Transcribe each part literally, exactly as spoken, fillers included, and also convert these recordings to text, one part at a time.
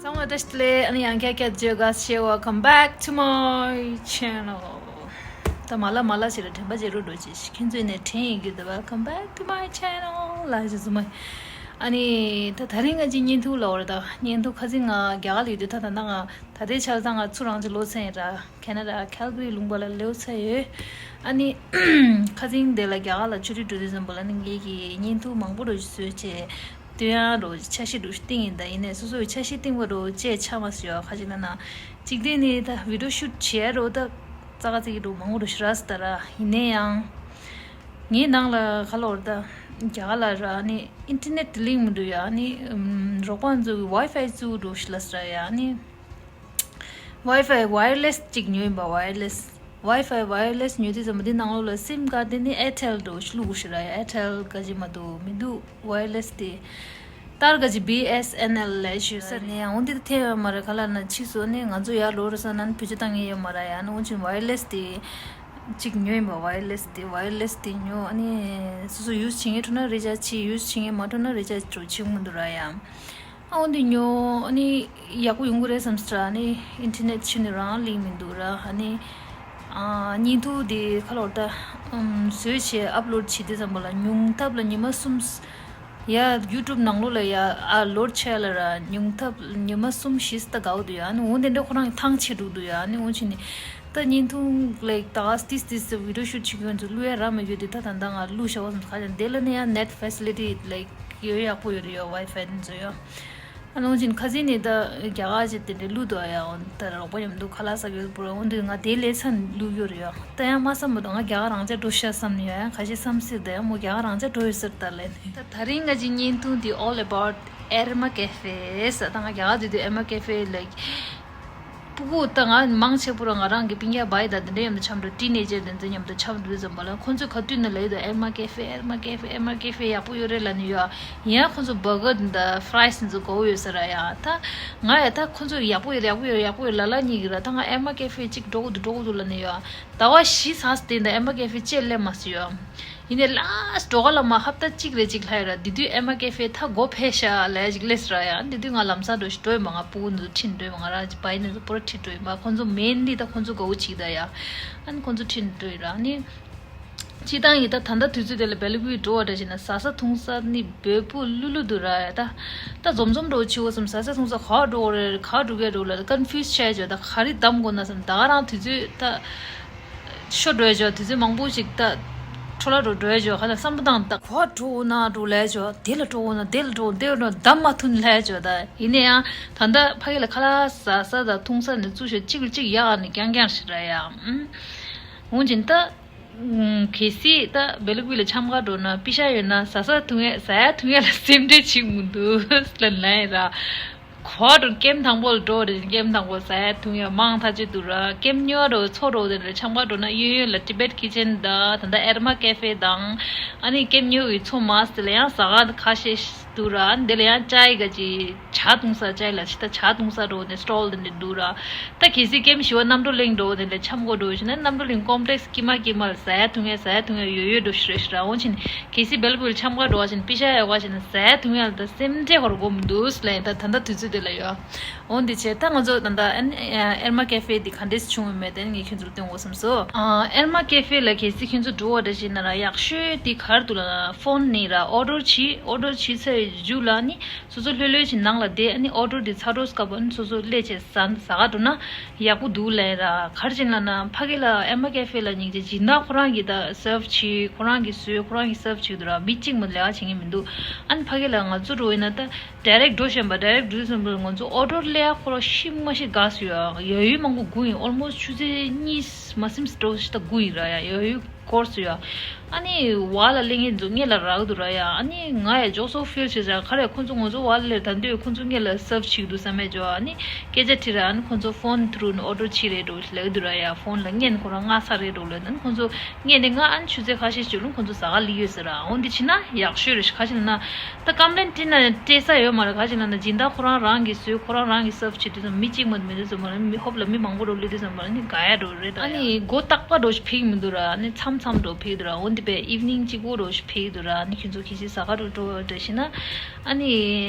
ཡང་བཀྲ་ཤིས་བདེ་ལེགས། ཨ་ནི་ཡང་བསྐྱར་བསྐྱར་བརྗོད་དགའ་ཞེས། Welcome back to my channel. ད་མ་ལ་མ་ལ་ཞིག་ལ་དྲན་པ་བརྗེད་འགྲོ་འགྲོ་ཅིག་ཁྱེད་ཚོས་ནས་དྲན་ཡིན་རྒྱུ་ད། Welcome back to my channel ལ་ཞིག་ཟུ་མ། ཨ་ནི་ད་དེ་རིང་ང་ཅིག་བརྙན་ཐུང་ལ་འོར་ད་བརྙན་ཐུང་ཁ་སང་ང་རྒྱ་གར་ལ་ཡོད་དུས་ད་ད་ང་ད་ལྟའི་ཆར་ད་ང་ཚུར་རང་ཅིག་ལོག་ཚར་ཡིན་ར། ཁེ་ན་ཌ་ཁལ་གྷ་རི་ལུང་པ་ལ་ལོག་ཚར་ཡོད། ཨ་ནི་ཁ་སང་དེ་ལ་རྒྱ་གར་ལ་ཆུ་ཚོད་དྲུག་དུས་ཙམ་པ་ལ་ནི་ངེད་ཀྱིས་བརྙན་ཐུང་མང་པོ་རུ་བཟོས་བྱས། དུས་ཡང་རུ་འཆར་གཞི་རུ་བཏིང་ཡིན། ད་ཡིན་ནའི་སོ་སོའི་འཆར་གཞི་བཏིང་བ་རུ་བཅས་ཆགས་མ་སོང་ཡ། ཁ་ཅིག་ལ་ན་འཇིག་རྟེན་ནི་ད་བི་ཌིའོ་ཤུཊ་བྱས་རུ་ད་ཙག་ཙིག་རུ་མང་པོ་རུ་ཞིག་རག་སོང་ད་ར། ཡིན་ནའི་ཡང་ངའི་ནང་ལ་ག་ལོར་ད་རྒྱ་གར་ལ་ར་ནི་ཨིན་ཊར་ནེཊ་དེ་ལིང་མི་འདུག་ཡ། ནི་རོགས་པ་ཚོ་གི་ཝའི་ཕའི་བཙུགས་རུ་ཞིག་ལ་སོང་ཡ། ནི་ཝའི་ཕའི་ཝའི་ཡར་ལེ་སི་ཅིག་ཉོས་ཡིན་པ། ཝའི་ཡར་ལེ་སི། ཝའི་ཕའི་ཝའི་ཡར་ལེ་སི་ཉོས་དུས་ཙམ་པ་འདི་ནང་ལོགས་ལ་སིམ་ཀར་དེ་ནི་ཨེར་ཊེལ་འདྲ་བོ་ཞིག་བླུགས་དགོས་ཤག་ར་ཡ། ཨེར་ཊེལ་ག་ཅིག་མ་གཏོགས་མི་འདུག་ཝའི་ཡར་ལེ་སི་དེ། ཏར་ག་ཅིག་བི་ཨེས་ཨེན་ཨེལ་ལབ་ཞུས་ས་ནས་འོ་འདི་ཐེབས་ཡོད་མ་རེད། ག་ལ་ན་ཕྱིས་སུ་ནི་ང་ཚོ་ཡར་ལོག་རེད་ས་ན་བེད་སྤྱོད་བཏང་མཁན་ཡོད་མ་རེད་ཡ། ནི་འོ་ཅིག་ཝའི་ཡར་ལེ་སི་དེ་ཅིག་ཉོས་ཡིན་པ། ཝའི་ཡར་ལེ་སི་དེ་ཝའི་ཡར་ལེ་སི་དེ་ཉོས། ཨ་ནི་སོ་སོ་ཡུ་སི་བྱེད་མཁན་འགྲོ་ན་རི་ཅར་ཇི་བྱེད། ཡུ་སི་བྱེད་མཁན་མ་འགྲོ་ན་རི་ཅར་ཇི་འགྲོ་བྱེད་མི་འདུག་ར་ཡ། ཨ་འོ་འདི་ཉོ། ཨ་ནི་ཡག་པོ་ཡོང་གི་རེད་བསམ་སོང་ར། ཨ་ནི་ཨིན་ཊར་ནེཊ་ཕྱི་ནས་རང་ལིང་མི་འདུག་ར། ཨ་ནི་ཨ་བརྙན་ཐུང་དེ་ག་ལོར་ད་ཨམ་བཟོས་བྱས་ཨབ་ལོཌ་བྱེད་དུས་ཙམ་པ་ལ་ཉུང་མཐའ་ལ་ཉི་མ་གསུམ་ཡ། ཡུ་ཊུབ་ནང་ལོགས་ལ་ཡ་ཨ་ལོཌ་བྱས་ལ་ར་ཉུང་མཐའ་ཉི་མ་གསུམ་བཞི་ཙམ་ད་དགའ་བོ་འདུག་ཡ། ཨ་ནི་འོ་དེ་འདྲ་ཁོ་རང་གི་ཐང་ཆད་འགྲོ་གི་འདུག་ཡ། ཨ་ནི་འོ་ཕྱི་ནས་ད་བརྙན་ཐུང་ལའིག་ད་ཏིས་ཏིས་བི་ཌིའོ་ཤུཊ་བྱེད་མཁན་ཚོ་བླུག་ཡ་རག་མ་ཡོད་དེ། ད་ད་ད་ང་བླུག་བཞག་པ་སོང་། ཁ་ཅིག་དེ་ལ་ནི་ཡ་ནེཊ་ཕེ་སི་ལི་ཊི་ལའིག་ཡོད། ཡག་པོ་ཡོད་རེད་ཡ། ཝའི་ཕའི་དེ་ཚོ་ཡ། ཨ་ནི་འོ་ཅིག་ཁ་སང་ནས་ད་རྒྱ་གར་ཅིག་དེ་འདྲ་བླུག་འདུག་ཡ། འོ་ད་རོགས་པ་མཉམ་དུ་ཁ་ལག་ཟ་གི་ཡོད་པོ་ར། འོ་འདི་ང་དེ་ལས་ཚན་བླུག་ཡོད་རེད་ཡ། ད་ཡང་མ་བསམ་པ་དང་ང་རྒྱ་གར་རང་ཅག་འགྲོ་ཤག་བསམ་ནས་ཡ། ཡང་ཁ་ཤས་བསམ་སྲིད། ད་ཡང་མོ་རྒྱ་གར་རང་ཅག་འགྲོ་ཡོད་ཟེར་ད་ལས་ནས། ད་ད་རིང་ང་ཅིག་བརྙན་ཐུང་འདི་all about Erma Cafe ཟེར། ད་ང་རྒྱ་གར་དུས་དུས་ཨེར་མ་ཀེ་ཧྥེ་ལ་སྤུ་གུ་ད་ང་མང་ཆེ་བོ་རང་ང་རང་གི་སྤུན་ཀྱག་བྷའི་དང་དེ་འདྲ་མཉམ་དུ་འཆམ་འགྲོ། ཊིན་ཨེ་ཇར་དེ་ཚོ་མཉམ་དུ་འཆམ་འགྲོ་དུས་ཙམ་པ་ལ་ཁོང་ཚོས་ག་དུས་ནས་ལབ་ཡོད་དོ། ཨེར་མ་ཀེ་ཧྥེ། ཨེར་མ་ཀེ་ཧྥེ། ཨེར་མ་ཀེ་ཧྥེ་ཡག་པོ་ཡོད་རེད་ལབ་ནས་ཡོད། ཡིན་ཡང་ཁོང་ཚོ་བར་གར་དང་ཕ་རའི་སི་དེ་ཚོ་དགའ་བོ་ཡོད་ས་ར་ཡ། ད་ང་ཡ་ད་ཁོང་ཚོ་ཡག་པོ་ཡོད་ཡག་པོ་ཡོད་ཡག་པོ་ཡོད་ལབ་ལབ་ཉིད་ཀྱི་ར། ད་ང་ཨེར་མ་ཀེ་ཧྥེ་གཅིག་འགྲོ་གི་འདུག་འགྲོ་གི་འདུག་ལབ་ནས་ཡོད། ཟླ་བ་བཞི་ཚར་སྟེ་ད་ཨེར་མ་ཀེ་ཧྥེ་ཅེ་སླེབས་མ་སོང་ཡ། ཡིན་ནའི་ལཱ་སི་ཊི་འགྲོ་ག་ལ་མ་ཧབ་ཏ་གཅིག་རེ་གཅིག་ལྷག་ཡོད་ར། དེ་དུས་ཨེར་མ་ཀེ་ཧྥེ་ད་སྒོ་ཕྱེ་ཤག་ལབ་ཡ་ཅིག་སླེབས་སོང་ར་ཡ། དེ་དུས་ང་ལམ་སང་འགྲོ་ཞིག་འགྲོ་ཡིན་པ། ང་སྤུ་གུ་འདི་ཚོ་ཁྲིད་འགྲོ་ཡིན་པ། ང་རང་གི་བྷའི་དེ་ཚོ་པུ་ར་ཁྲིད་འགྲོ་ཡིན་པ། ཁོང་ཚོ་མེན་ལི་ད་ཁོང་ཚོ་དགའ་བོ་བྱེད་ཀྱི་ད་ཡ། ཨ་ནི་ཁོང་ཚོ་ཁྲིད་འགྲོ་ཡིན་ར། ཨ་ནི་སྤྱིར་བཏང་ཡིན་ད་ད་ལྟ་དུས་ཚོད་དེ་ལ་བེ་ལ་ཀུ་ཝི་འགྲོ་བ་འདྲ་བྱས་ན་ཟ་ས་འཐུང་ས་ནི་འབོལ་པོ་ལུ་ལུ་འདུག་ར་ཡ། ད་ད་འཛོམས་འཛོམས་འདྲ་བོ་བྱེད་དགོས་བསམ། ཟ་ས་འཐུང་ས་ག་པར་འགྲོ་དགོས་རེད། ག་པར་འགྲོ་གི་རེད་ལབ་ད་ཀོན་ཕིའུ་སི་བྱས་བྱས། ད་ག་རེ་བདམས་དགོས་ན་བསམ། ད་ག་རང་དུས་ཚོད་ད་ཤོར་འགྲོ་བྱས། དུས་ཚོད་མང་པོ་ཞིག་ད་འཕྲོ་བརླག་འགྲོ་འགྲོ་བྱས། ག་ལ་བསམ་བློ་བཏང་། ད་ག་པར་འགྲོ་དགོས་ན་འགྲོ་ལབ་བྱས། དེ་ལ་འགྲོ་དགོས་ན་དེ་ལ་འགྲོ། དེ་ལ་འགྲོ་བདམས་མ་ཐུབ་ལབ་བྱས། ད་ཡིན་ན་ཡང་ད་ལྟ་ཕ་གི་ལ་ཁ་ལག་ཟ་ས་དང་འཐུང་ས་ནས་བཙུགས་བྱས་གཅིག་ལ་གཅིག་ཡག་ནས་རྐྱང་རྐྱང་ཞིག་རེད་ཡ། ཨུམ། འོན་ཀྱང་ད། ཨུམ། གལ་སྲིད་ད་བེ་ལ་ཀུ་ཝི་ལ་འཆམ་ག་འགྲོ་ན་པེ་ཤ་ཡོད་ན་ཟ་ས་འཐུང་ཡ་ཟ་ཡ་འཐུང་ཡ་ལ་སེམས་ཁྲལ་བྱེད་མི་འདུག་ལབ་ན་ཡ་ར། ག་པར་འགྲོ། ཀེམ་དང་པོ་ལ་འགྲོ་རེད། ཀེམ་དང་པོ་ཟ་ཡ་འཐུང་ཡ་མང་ཐག་ཆོད་འདུག་ར། ཀེམ་ཉོ་འགྲོ་ཚོ་འགྲོ་དེ་འདྲ་འཆམ་ག་འགྲོ་ན་གཡས་གཡོན་ལ་ཊི་བེཊ་ཁི་ཆེན་དང་ད་ལྟ་ཨེར་མ་ཀེ་ཧྥེ་དང་། ཨ་ནི་ཀེམ་ཉོ་གི་ཚོ་མ་སི་དེ་ལ་ཡང་ཟ་ག་ཁ་ཤས་འདུག་ར། ཨ་ནི་དེ་ལ་ཡང་ཅའི་ག་ཅིག་ཇ་འཐུང་ས་ཅའི་ལ་ཅི་ད་ཇ་འཐུང་ས་འགྲོ་ནས་སི་ཊོལ་དེ་འདྲ་འདུག་ར། ད་གལ་སྲིད་ཀེམ་བཞི་པ་རྣམ་གྲོལ་གླིང་འགྲོ་དེ་འདྲ་འཆམ་ག་འགྲོ་བྱས་ན་རྣམ་གྲོལ་གླིང་ཀོམ་པི་ལེག་སི་དཀྱིལ་མ་དཀྱིལ་མ་ལ་ཟ་ཡ་འཐུང་ཡ་ཟ་ཡ་འཐུང་ཡ་ཡོད་ཡོད་འགྲོ་ཞིག་རེད་ཤག་ར། འོན་ཀྱང་གལ་སྲིད་བེ་ལ་ཀུ་ཝི་ལ་འཆམ་ག་འགྲོ་བ་བྱས་ན་པེ་ཤ་ཡོད་པ་བྱས་ན་ཟ་ཡ་འཐུང་ཡ་ལ་ད་སེམས་ཁྲལ་ཧོར་དགོས་མི་འདུག་ལབ་ཡིན། ད་ད་ལྟ་དུས་ཚོད་དེ་ལ་ཡོད། འོ་འདི་བྱས་ད་ང་ཚོ་ད་ལྟ་ཨེར་མ་ཀེ་ཧྥེ་འདི་ག་འདྲས་བྱུང་བ་མེད་དེ་ངས་ཁྱོད་ཚོར་སྟོན་དགོས་བསམ་སོང་། ཨེར་མ་ཀེ་ཧྥེ་ལ་གལ་སྲིད་ཁྱོད་ཚོ་འགྲོ་བ་འདྲ་བྱས་ན་ར་ཡག་ཤོས་འདི་ག་རེ་འདུག་ལབ་ན་ཕོན་ནས་ར་ཨོ་ཌར་བྱེད། ཨོ་ཌར་བྱེད་ཚར་བའི་མཇུག་ལ་ནི། སོ་སོ་ལྷོད་ལྷོད་ཅིག་ནང་ལ་བསྡད། ཨ་ནི་ཨོ་ཌར་དེ་ཚར་འགྲོ་སྐབས་ཨ་ནི་སོ་སོ་སླེབས་བྱས་ཟ་ཟ་ག་འགྲོ་ན་ཡག་པོ་འདུག་ལབ་ར། ག་རེ་བྱས་ན་ན་ཕ་གི་ལ་ཨེར་མ་ཀེ་ཧྥེ་ལ་སྙིང་རྗེ་སྦྱིན་བདག་ཁོ་རང་གིས་ད་སརབ་བྱེད། ཁོ་རང་གིས་བཟོས། ཁོ་རང་གིས་སརབ་བྱེད་འདུག་ར། མི་གཅིག་མ་ལས་ཀ་བྱེད་མཁན་མི་འདུག་ཨ་ནི་ཕ་གི་ལ་ང་ཚོ་འགྲོ་ཡིན་ན་ད་ཌའི་རེག་འགྲོ་བཞིན་པ། ཌའི་རེག་འགྲོ་བཞིན་པ་ང་ཚོ་ཨོ་ཌར་སླེབས་ཡ་ཁོ་རང་ཤི་མ་ཤི་དགའ་སུ་ཡ་ཡ་ཡུལ་མང་པོ་སྒུག་ཡིན། ཨོལ་མོ་སི་ཊི་ཆུ་ཚོད་གཉིས་མ་ཟིན་འགྲོ་ཞིག་ད་སྒུག་ཡིན་ར་ཡ་ཡ་ཡུལ། སྐོར་སུ་ཡ། ཨ་ནི་བ་ལ་གླེང་ངེ་འཛུགས་ངེ་ལ་རག་འདུག་ར་ཡ། ཨ་ནི་ང་ཡ་ཇོ་སོ་ཕིལ་བྱེད་ཟེར་ག་རེ། ཁོང་ཚོ་ང་ཚོ་བ་ལ་ལེར་ད་འདོད་ཁོང་ཚོ་ངེ་ལ་སརབ་བྱེད་འདུག་བསམ་མེད་ཇོ། ཨ་ནི་སྐད་ཆ་དྲིས་ར། ཨ་ནི་ཁོང་ཚོ་ཕོན་ཐུ་རུ་ནི་ཨོ་ཌར་བྱེད་རེད་འགྲོ་ལབ་འདུག་ར་ཡ། ཕོན་ལ་ངེ་ཁོ་རང་མངགས་ཚར་རེད་འགྲོ་ལབ། ཨ་ནི་ཁོང་ཚོ་ངེ་ནས་ང་ཨ་ནི་ཆུ་ཚོད་ཁ་ཤས་ཅིག་ལུང་ཁོང་ཚོ་ཟ་ག་ལི་ཡོད་ཟེར་ར། འོ་འདི་བྱེད་ན་ཡག་ཤོས་རེད། ག་ཅི་ན་ན་ད་ཀམ་པི་ལེན་དྲིས་ན་སྤྲད་ས་ཡོད་མ་རེད། ག་ཅི་ན་ན་སྦྱིན་བདག་ཁོ་རང་རང་གིས་བཟོས། ཁོ་རང་རང་གིས་སརབ་བྱེད་དུས་ཙམ་མི་གཅིག་མ་མི་འདུག་ཙམ་པ་ལ་མི་ཧོབ་ལ་མི་མང་པོ་རུ་སླེབས་དུས་ཙམ་པ་ལ་ནི་དགའ་ཡ་འགྲོ་རེད། ད་ཨ་ནི་མགོ་བཏགས་པ་འགྲོ་ཞིག་ཕིག་མི་འདུག་ར། ཨ་ནི་མཚམས་ མཚམས་འགྲོ་ཕེབས་འདུག་ར། འོ་འདི་པའི་ཨིབ་ནིང་གཅིག་པོ་རོ་ཕེབས་འདུག་ར། ཨ་ནི་ཁྱོད་ཚོ་གལ་སྲིད་ཟ་ཁང་དུ་འགྲོ་འདྲ་ཞིག་ན། ཨ་ནི་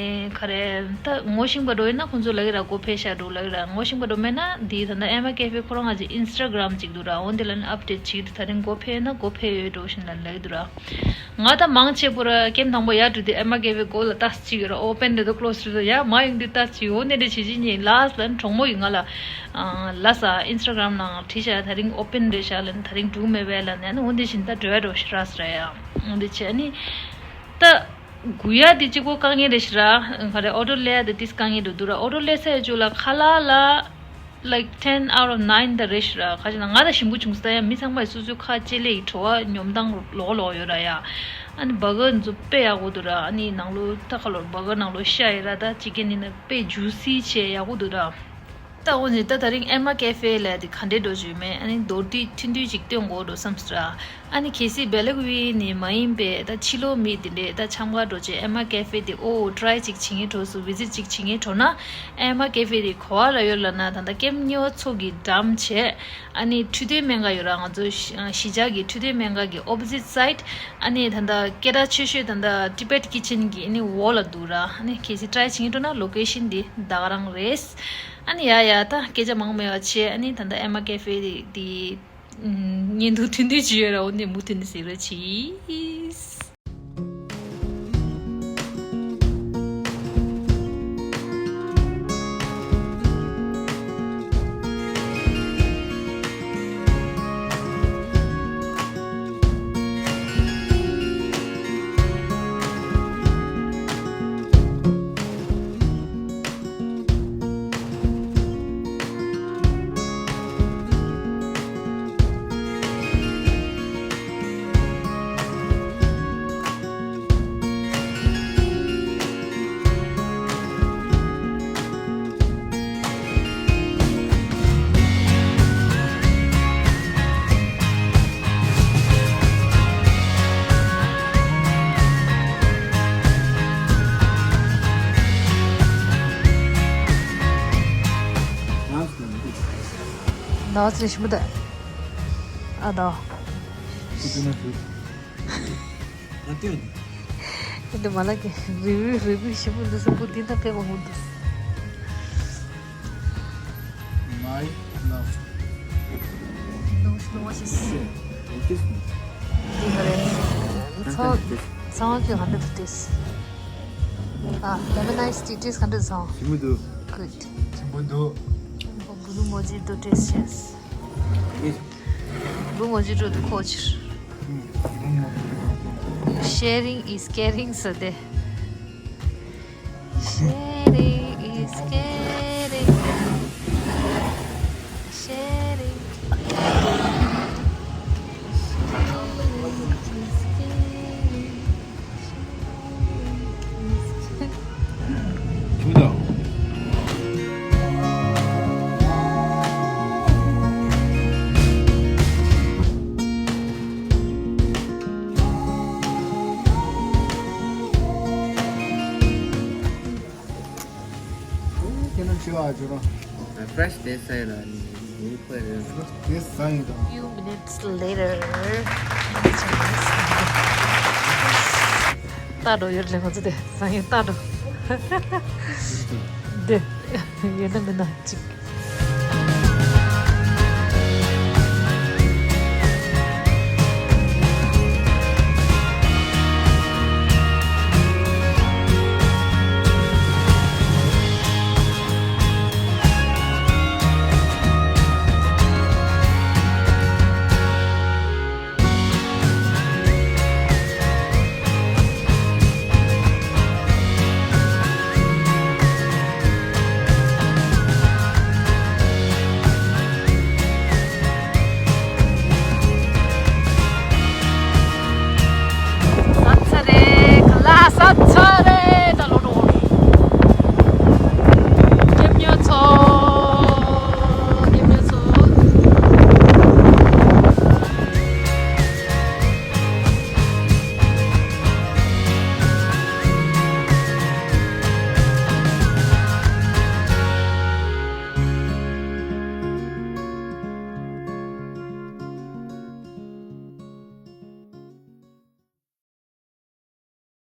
ག་རེ་ད་ངོ་ཤེས་པ་འགྲོ་ཡིན་ན་ཁོང་ཚོ་ལབ་ཀྱི་ར། སྒོ་ཕྱེ་ཤག་འདུག་ལབ་ཀྱི་ར། ངོ་ཤེས་པ་འགྲོ་མེད་ན་འདི་ད་ལྟ་ཨེ་མ་ཀེ་ཧྥེ་ཁོ་རང་ང་ཅིག་ཨིན་སི་ཊ་གྷ་རམ་ཅིག་འདུག་ར། འོ་འདི་ལ་ནི་ཨབ་ཌེཊ་བྱེད་ཀྱི་འདུག་ད་རིང་སྒོ་ཕྱེ་ན་སྒོ་ཕྱེ་ཡོད་འགྲོ་ཞིག་ལབ་ཀྱི་འདུག་ར། ང་ད་མང་ཆེ་པོ་ར་ཀེམ་དང་པོ་ཡར་འགྲོ་དུས་ཨེ་མ་ཀེ་ཧྥེ་སྒོ་ལ་ལྟ་ཅིག་ཡོད་ར། ཨོ་པེན་རེད་དོ་ཀློ་སི་རེད་དོ། ཡ་མ་ཡོང་དུས་ལྟ་ཅིག་འོ་ནས་འདྲ་བྱེད་ཅིག་ཉིན་ལ་སི་ལ་ནི་གྲོགས་མོ་ཡིས་ང་ལ་ལ་ས་ཨིན་སི་ཊ་གྷ་རམ་ནང་བྲིས་ཤག་ད་རིང་ཨོ་པེན་རེད་ཤག་ལ་ནི་ད་རིང་འགྲོ་མེད་པས་ལ་ནི། ཨ་ནི་འོ་འདི་བཞིན་ད་འགྲོ་ཡ་འགྲོ་ཤི་ར་སི་ར་ཡ། འོ་འདི་བྱས་ཨ་ནི་ད་སྒུག་ཡ་འདི་གཅིག་པོ་དཀའ་ངལ་རེད་ཤི་ར། ག་རེ་ཨོ་ཊོ་སླེབས་ཡ་འདི་ཏིས་དཀའ་ངལ་འགྲོ་འདུག་ར། ཨོ་ཊོ་སླེབས་ཚར་ཡ་ཅུ་ལ་ཁ་ལ་ལ། Like ten out of nine ད་རེད་ཤི་ར། ག་ཅི་ན་ང་ད་ཞིམ་པོ་བྱུང་སོང་ད་ཡ། མི་ཚང་མ་ཡི་སོ་སོའི་ཁ་ལྕེ་ལེ་ཡི་བྲོ་བ་སྙོམས་སྟངས་ལོག་ལོག་ཡོད་ར་ཡ། ཨ་ནི་བྷར་གར་འཛུ་དཔེ་ཡག་པོ་འདུག་ར། ཨ་ནི་ནང་ལོ་ད་ཁ་ལོ་བྷར་གར་ནང་ལོ་ཤ་ཡི་ར། ད་ཅི་ཀེན་ནི་ན་དཔེ་ཇུ་སི་བྱས་ཡག་པོ་འདུག་ར། ད་འོ་ནི་ད་ད་རིང་ཨེ་མ་ཀེ་ཧྥེ་ལ་དེ་ག་འདྲས་འགྲོ་བཅུག་མེད། ཨ་ནི་མདོར་བསྡུས་ཐུང་ཐུང་ཅིག་སྟོན་དགོས་འགྲོ་བསམ་སོང་ར། ཨ་ནི་གལ་སྲིད་སྦེ་ལེག་ཝི་ནི་མ་ཡིན་པའི་ད་ཕྱི་ལོགས་མི་དེ་འདྲས་ད་འཆམ་ག་འགྲོ་ཆེད་ཨེ་མ་ཀེ་ཧྥེ་དེ་ཨོ་ཊ་རའི་ཅིག་བྱེད་ངེས་འགྲོ་སུ་བི་ཛིཊ་ཅིག་བྱེད་ངེས་འགྲོ་ན། ཨེ་མ་ཀེ་ཧྥེ་དེ་ག་བ་ལ་ཡོད་ལབ་ན་ད་ལྟ་ཀེམ་གཉིས་པ་ཚོ་གི་འགྲམ་བྱས། ཨ་ནི་འཕྲོད་བསྟེན་སྨན་ཁང་ཡོད་ར། ང་ཚོ་གཞིས་ཆགས་ཀྱི་འཕྲོད་བསྟེན་སྨན་ཁང་གི་ཨོ་པོ་ཛིཊ་སའིཌ། ཨ་ནི་ད་ལྟ་སྐད་གྲགས་ཆེ་ཤོས་ད་ལྟ་ཊི་བེཊ་ཀི་ཆེན་གི་ཨ་ནི་འོག་ལ་འདུག་ར། ཨ་ནི་གལ་སྲིད་ཊ་རའི་བྱེད་ངེས་འགྲོ་ན་ལོ་ཀེ་ཤན་དེ་ད་ག་རང་རེད། ཨ་ནི་ཡ་ཡ་ད་སྐད་ཆ་མང་མེད་པ་བྱས། ཨ་ནི་ད་ལྟ་ཨེ་མ་ཀེ་ཧྥེ་དེ་དེ་བརྙན་ཐུང་ཐུང་ཐུང་ཅིག་ཡོད་ར། འོ་ནི་མུ་མཐུད་ནས་གཟིགས་རོགས་གྱིས། ནགས་ནས་ཞིམ་པོ་འདུག་ཨ་ད། ཨ་ཏི་ཡོད། ཨ་ཏི་མ་ལགས་ཀྱི་རི་བོའི་རི་བོའི་ཞིམ་པོ་འདུག་སེམས་པོ་འདི་ད་ཕེབས་པ་ཧུན་འདུག My love. No, no, what is this? This one. འདི་ག་རེད། ཚང་ཚང་གི་ཧ་འདྲ་འདུག་ཏེས། ཨ། Lemon iced tea ཏེས་ག་འདྲ་ཚང་། ཞིམ་པོ་འདུག Good. ཞིམ་པོ་འདུག Blue mojito ཏེས་ཤེས། Blue mojito འདུག་ཁོ་ཕྱིར། Sharing is caring ཟེར་ཏེ། Sharing is caring. Sharing. Sharing is caring. ཁྱེད་རང་ཆེ་བ་ཅོ་རང་། Fresh taste ཨེ་ར་ནི་ཁོ་རེ། Taste ཟ་ཡིན་དང་། Few minutes later. ལྟ་འགྲོ་ཡོད་ལེ་ང་ཚོ་དེ་ཟ་ཡིན་ལྟ་འགྲོ། དེ་ཡོད་ན་མིན་ན་ཅིག